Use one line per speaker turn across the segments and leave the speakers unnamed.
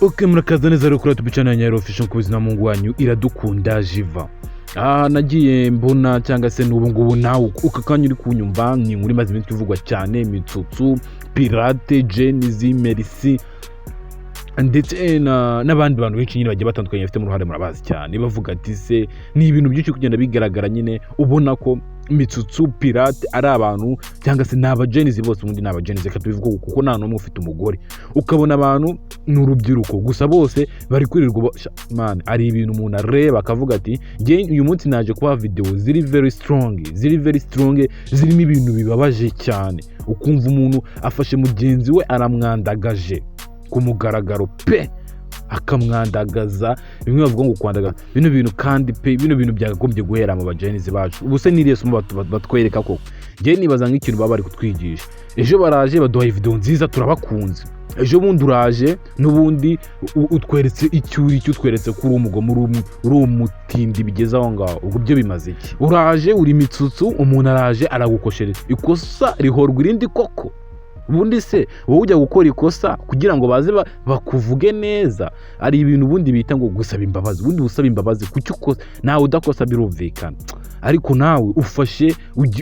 Ok, murakaza neza rero kuri YouTube channel ya Nyairo Official, ku buzima mungu wanyu Iradukunda Jiva. Nagiye mbona cyangwa se n'ubu ngubu nawe uka kanya uri kunyumva, ni inkuru imaze iminsi ivugwa cyane: Mitsutsu, Pirate, Gen-Z, Merci ndetse n'abandi bantu benshi nyine bagiye batandukanye bafitemo uruhare, murabazi cyane. Bavuga ati se ni ibintu byinshi kugenda bigaragara nyine, ubona ko Mitsutsu, Pirate ari abantu cyangwa se ni aba Gen-Z bose. Ubundi ni aba Gen-Z, reka tubivuge, kuko nta n'umwe ufite umugore. Ukabona abantu ni urubyiruko gusa, bose bari kwirirwa man, ari ibintu umuntu areba akavuga ati njye uyu munsi naje kubaha video ziri very strong, ziri very strong, zirimo ibintu bibabaje cyane. Ukumva umuntu afashe mugenzi we aramwandagaje ku mugaragaro pe, akamwandagaza, bimwe bavuga ngo kwandagaza bino bintu. Kandi pe, bino bintu byakagombye guhera mu ba Gen-Z bacu. Ubu se n'iriya somo batwereka koko? Njyewe nibaza nk'ikintu baba bari kutwigisha. Ejo baraje baduhaye video nziza, turabakunze. Ejo bundi uraje n'ubundi utweretse icyo uri cyo, utweretse ko uri umugome, uri umutindi bigeze aho ngaho. Ubwo byo bimaze iki? Uraje uri Mitsutsu, umuntu araje aragukoshereza ikosa rihorwa irindi koko. Ubundi se wowe ujya gukora ikosa kugira ngo baze bakuvuge neza? Hari ibintu ubundi bita ngo gusaba imbabazi. Ubundi usaba imbabazi kuki ukosa? Nawe udakosa birumvikana, ariko nawe ufashe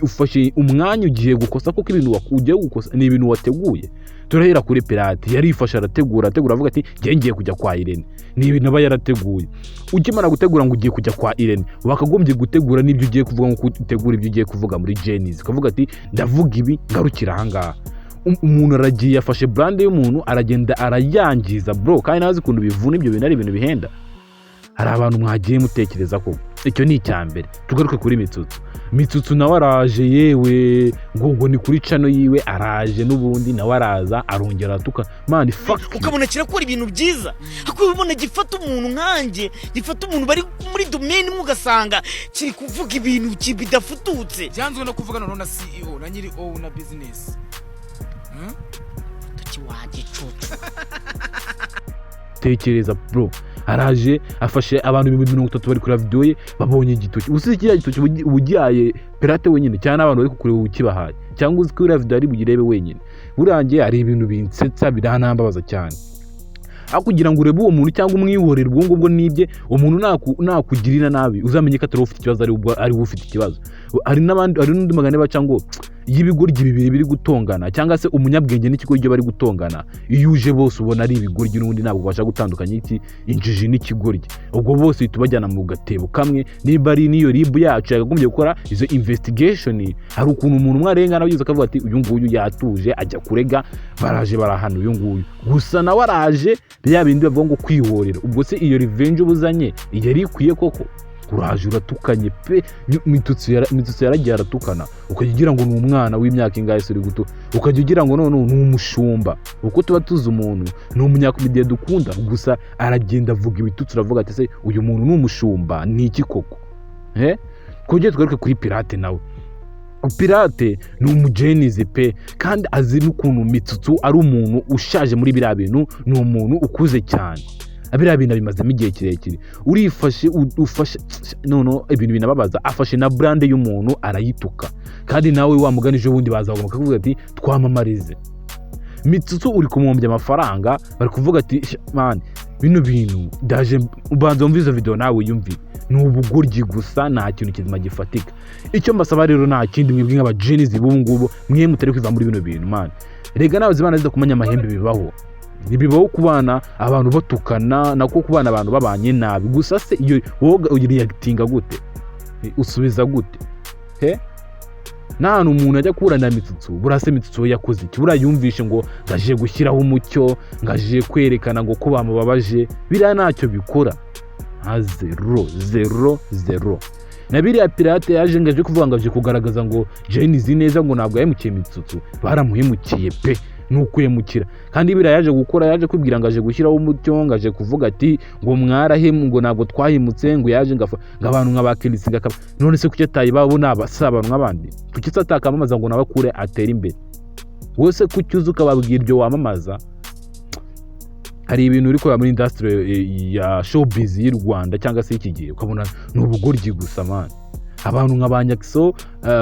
ufashe umwanya ugiye gukosa kuko ibintu ugiye gukosa ni ibintu wateguye. Turahera kuri Pirate. Yarifashe arategura, ategura, avuga ati ngiye ngiye kujya kwa Irene. Ni ibintu aba yarateguye. Ukimara gutegura ngo ugiye kujya kwa Irene, wakagombye gutegura n'ibyo ugiye kuvuga, nk'uko utegura ibyo ugiye kuvuga muri Gen-Z, ukavuga ati ndavuga ibi, ngarukira ahangaha. Umuntu aragiye afashe brand y'umuntu, aragenda arayangiza bro, kandi nawe azi ukuntu bivuna ibyo bintu, ari ibintu bihenda. Hari abantu mwagiye mutekereza ko icyo ni icya mbere. Tugaruke kuri Mitsutsu. Mitsutsu nawe araje, yewe, ngo ni kuri channel yiwe, araje n'ubundi nawe araza arongera aratuka. Man, fuck you.
Ukabona kirakora ibintu byiza, ariko ubona gifata umuntu nkanjye, gifata umuntu bari muri domaine imwe, ugasanga kiri kuvuga ibintu bidafututse.
Byanzwe no kuvuga noneho na CEO na nyiri o na business.
Tuki wa gicucu.
Tekereza bro, araje afashe abantu 30,000 bari kureba video ye, babonye igitoki. Usize kiriya gitoki uba ugihaye Pirate wenyine, cyangwa n'abantu bari kukureba ukibahaye, cyangwa uzi ko iriya video ari buyirebe wenyine? Burangiye hari ibintu binsetsa, biranambabaza cyane. Aho kugira ngo urebe uwo muntu cyangwa umwihorere, ubwo ngubwo nibye umuntu nakugirira nabi, uzamenye ko atari wowe ufite ikibazo, ari wowe ufite ikibazo. Hari n'abandi, hari n'undi mugani baca ngo iyo ibigoryi bibiri biri gutongana, cyangwa se umunyabwenge n'ikigoryi bari gutongana, iyo uje bose ubona ari ibigoryi n'ubundi ntabwo ubasha gutandukanya iki injiji n'ikigoryi. Ubwo bose uhita ubajyana mu gatebo kamwe. Niba ari n'iyo RIB yacu yakagombye gukora izo investigation, hari ukuntu umuntu umwe arengana byose akavuga ati uyu nguyu yatuje, ajya kurega, baraje barahana uyu nguyu gusa, nawe araje bya bindi bavuga ngo kwihorera. Ubwo se iyo revenge ubuzanye yari ikwiye koko? Uraje uratukanye pe. Mitsutsu yaragiye aratukana, ukajya ugira ngo ni umwana w'imyaka ingahe se uri guto, ukajya ugira ngo none ni umushumba. Uko tuba tuzi umuntu ni umunyakomediye dukunda gusa, aragenda avuga ibitutsi, uravuga ati se uyu muntu ni umushumba, ni iki koko? Eh, kongera tugaruke kuri Pirate. Nawe Pirate ni umu Gen-Z pe, kandi azi n'ukuntu Mitsutsu ari umuntu ushaje muri biriya bintu, ni umuntu ukuze cyane, biriya bintu abimazemo igihe kirekire. Urifashe ufashe noneho ibintu binababaza, afashe na brand y'umuntu arayituka. Kandi nawe wa mugani ejo bundi baza bakavuga ati twamamarize Mitsutsu, uri kumuhombya amafaranga. Bari kuvuga ati man, bino bintu ndaje ubanza wumve izo video nawe wiyumvire, ni ubugoryi gusa, nta kintu kizima gifatika. Icyo mbasaba rero nta kindi, mwebwe nk'aba Gen-Z b'ubu ngubu, mwe mutari kwiva muri bino bintu man, rega nawe zibana zidakumanya amahembe bibaho. Ntibibaho kubana abantu batukana, nako kubana abantu babanye nabi gusa. Se iyo wowe ureactinga gute? Usubiza gute he? Nta hantu umuntu ajya kuburanira Mitsutsu. Burase Mitsutsu we yakoze iki? Buriya yumvishe ngo ngaje gushyiraho umucyo, ngaje kwerekana ngo ko bamubabaje, biriya ntacyo bikora, nka zero zero zero. Na biriya Pirate yaje ngo aje kuvuga ngo aje kugaragaza ngo Gen-Z neza, ngo ntabwo yahemukiye Mitsutsu, baramuhemukiye pe, ni ukwemukira. Kandi biriya yaje gukora, yaje kwibwira ngo aje gushyiraho umucyo, ngo aje kuvuga ati ngo mwarahemu, ngo ntabwo twahemutse, ngo yaje ngo ngo abantu nka ba Kenisi ngo akaba. None se kuki ataye babo ni abasa abantu nk'abandi? Kuki se atakamamaza ngo nawe akure atere imbere? Wowe se kuki uza ukababwira ibyo wamamaza? Hari ibintu uri kureba muri industry ya showbiz y'u Rwanda cyangwa se y'iki gihe, ukabona ni ubugoryi gusa man. Abantu nka ba Nyakiso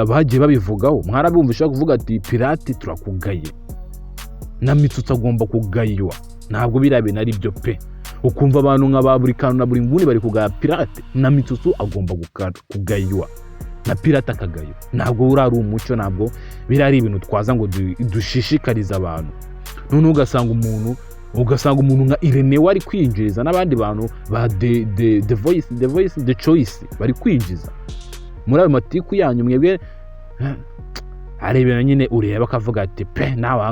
bagiye babivugaho, mwarabumvisha kuvuga ati Pirate turakugaye, na Mitsutsu agomba kugaywa. Ntabwo biriya bintu ari byo pe. Ukumva abantu nka ba buri kantu na buri nguni bari kugaya Pirate, na Mitsutsu agomba kugaywa, na Pirate akagaywa. Ntabwo buriya ari umuco, ntabwo biriya ari ibintu twaza ngo dushishikarize abantu. Noneho ugasanga umuntu nka Irene we ari kwinjiriza n'abandi bantu ba the voice, the voice, the choice, bari kwinjiza muri ayo matiku yanyu mwebwe. Hari ibintu nyine ureba akavuga ati pe, nawe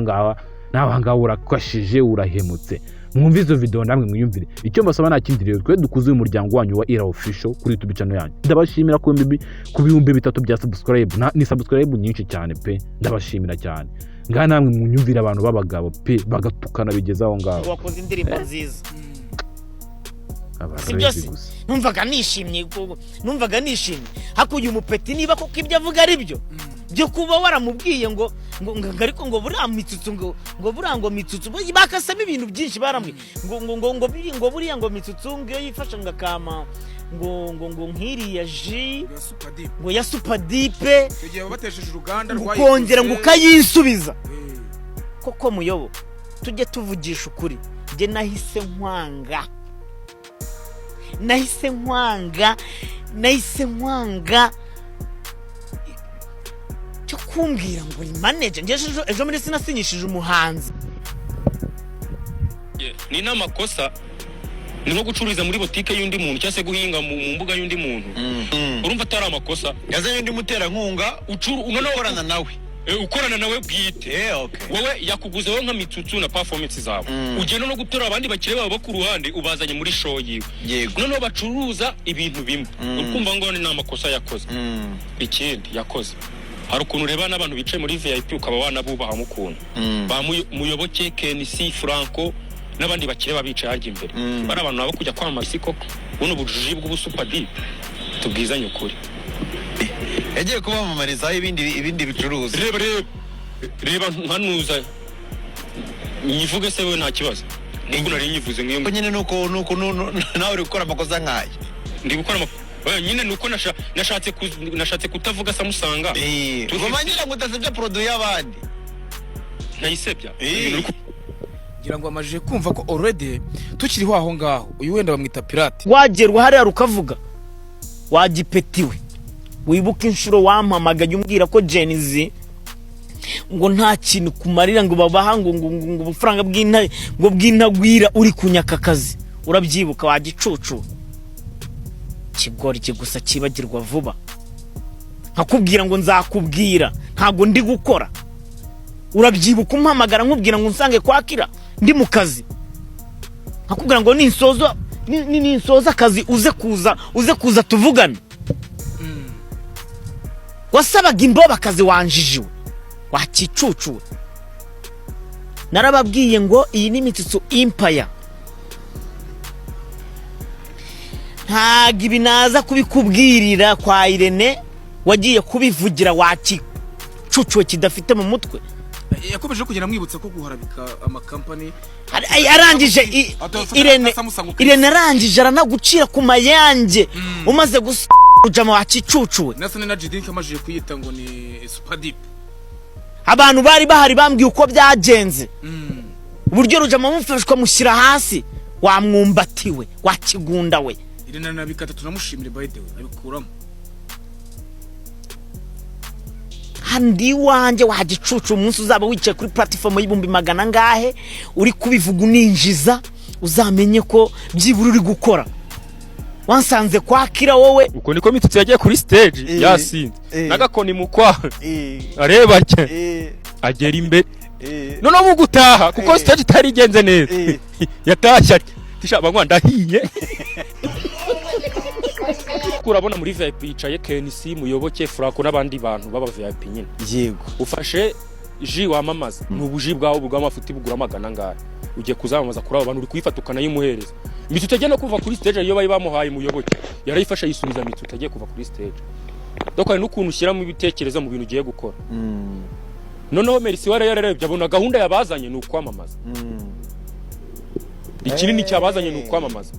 ahangaha urakashije, urahemutse. Mwumve izo video namwe mwiyumvire. Icyo mbasaba nta kindi rero, twe dukuze uyu muryango wanyu wa Ira Official kuri YouTube channel yanyu. Ndabashimira ku 3000 bya subscribe. Ni subscribe nyinshi cyane pe, ndabashimira cyane. Ngaha namwe munyumvire abantu b'abagabo pe, bagatukana bigeze aho ngaho.
Ngo wakoze indirimbo nziza.
Abarezi
Si byose.
gusa.
Numvaga nishimye hakurya umupeti, niba koko ibyo avuga ari byo byo kuba waramubwiye ngo ariko ngo buriya Mitsutsu, ngo buriya ngo Mitsutsu bakasemo ibintu byinshi, baramwe ngo buriya ngo Mitsutsu ngo iyo yifashe ngo akama ngo nk'iriya ji
Ya Super Deep.
ngo ya Super Dip.
Icyo gihe batesheje uruganda
ngo
rwayikoze.
ukongera ngo ukayisubiza.
Eh,
Koko muyobo, tujye tuvugisha ukuri. Njye nahise nkwanga, nahise nkwanga, nahise nkwanga cyo kumbwira ngo ni manager. Njye ejo muri sinasinyishije umuhanzi.
Ni n'amakosa, ni nko gucururiza muri botike y'undi muntu cyangwa se guhinga mu mbuga y'undi muntu. Urumva atari amakosa?
Yazanye undi muterankunga
noneho
ukorana nawe.
Ukorana nawe bwite.
Okay.
Wowe yakuguze wowe nka Mitsutsu na performance zawe, ugenda no gutora abandi bakire babo bo ku ruhande, ubazanye muri show yiwe. Noneho bacuruza ibintu bimwe. Ukumva ngo ni amakosa yakoze. Ikindi yakoze, hari ukuntu ureba n'abantu bicaye muri VIP ukaba wanabubahamo ukuntu. Ba Muyoboke, KNC, Franco n'abandi bakire baba bicaye harya imbere. Bari abantu baba kujya kwamamaza isi koko? Buno bujiji bw'ubusuper deep, tubwizanye ukuri.
Yagiye kubamamarizaho ibindi bicuruzwa.
Reba, reba, reba nkanuza nyivuge se we, nta kibazo nubwo nari nyivuze nk'iyo.
Ko nyine nuko nawe uri gukora amakosa nk'aya.
Ndi gukora oya, nyine nuko nashatse kutavuga Samusanga.
Ngoma ngira ngo udasebya produit y'abandi.
Ntayisebya. Ibintu uri
Ngira ngo amajije kumva ko already tukiriho aho ngaho, uyu wenda bamwita Pirate.
Wagerwa hariya rukavuga wagipetiwe. Wibuke inshuro wampamagaye umbwira ko Gen-Z ngo nta kintu kumarira, ngo babaha ngo ubufaranga bw'inta ngo bw'intagwira, uri kunyaka akazi. Urabyibuka wagicucu kigoryi gusa cyibagirwa vuba? Nkakubwira ngo nzakubwira, ntabwo ndi gukora. Urabyibuka umpamagara nkubwira ngo unsange kwakira ndi mu kazi, nkakubwira ngo ninsoza ninsoza akazi uze kuza tuvugane? Wasabaga imboba akazi, wanjijiwe, wakicucuwe. Narababwiye ngo iyi ni Mitsutsu Empire. Ntabwo ibi naza kubikubwirira kwa Irene, wagiye kubivugira wakicucuwe kidafite mu mutwe.
Yakomeje kugenda amwibutsa ko guharabika amakampani
Arangije Irene
Samusanga.
Irene arangije aranagucira ku mayange umaze gusa ujama wakicucuwe.
Nasa Energy Drink amajije kuyita ngo ni Super Deep.
Abantu bari bahari bambwiye uko byagenze, uburyo rujama mufashwa mushyira hasi, wamwumbatiwe, wakigunda we.
Irene nabikata, tunamushimire by the way, abikuramo.
Handi iwanjye wagicucu, umunsi uzaba wicaye kuri platform y'ibihumbi magana angahe uri kubivuga uninjiza, uzamenye ko byibura uri gukora. Wansanze kwakira wowe.
Uko niko Mitsutsu yagiye kuri stage yasinze n'agakoni mu kwaha, areba atya, agera imbere. Noneho mu gutaha, kuko stage itari igenze neza, yatashye atya tisha banywa ndahiye. Urabona muri VIP yicaye KNC, Muyoboke, Franco n'abandi bantu baba VIP nyine. Ufashe ji wamamaza, ni ubuji bwawe bw'amafuti bugura magana angahe, ugiye kuzamamaza kuri abo bantu, uri kuyifata ukanayimuhereza. Mitsutsu agiye no kuva kuri stage, iyo bari bamuhaye Muyoboke yarayifashe ayisubiza Mitsutsu agiye kuva kuri stage. Donc hari n'ukuntu ushyiramo ibitekerezo mu bintu ugiye gukora. Noneho Merci we yararebye abona gahunda yabazanye ni ukwamamaza. Ikinini cyabazanye ni ukwamamaza.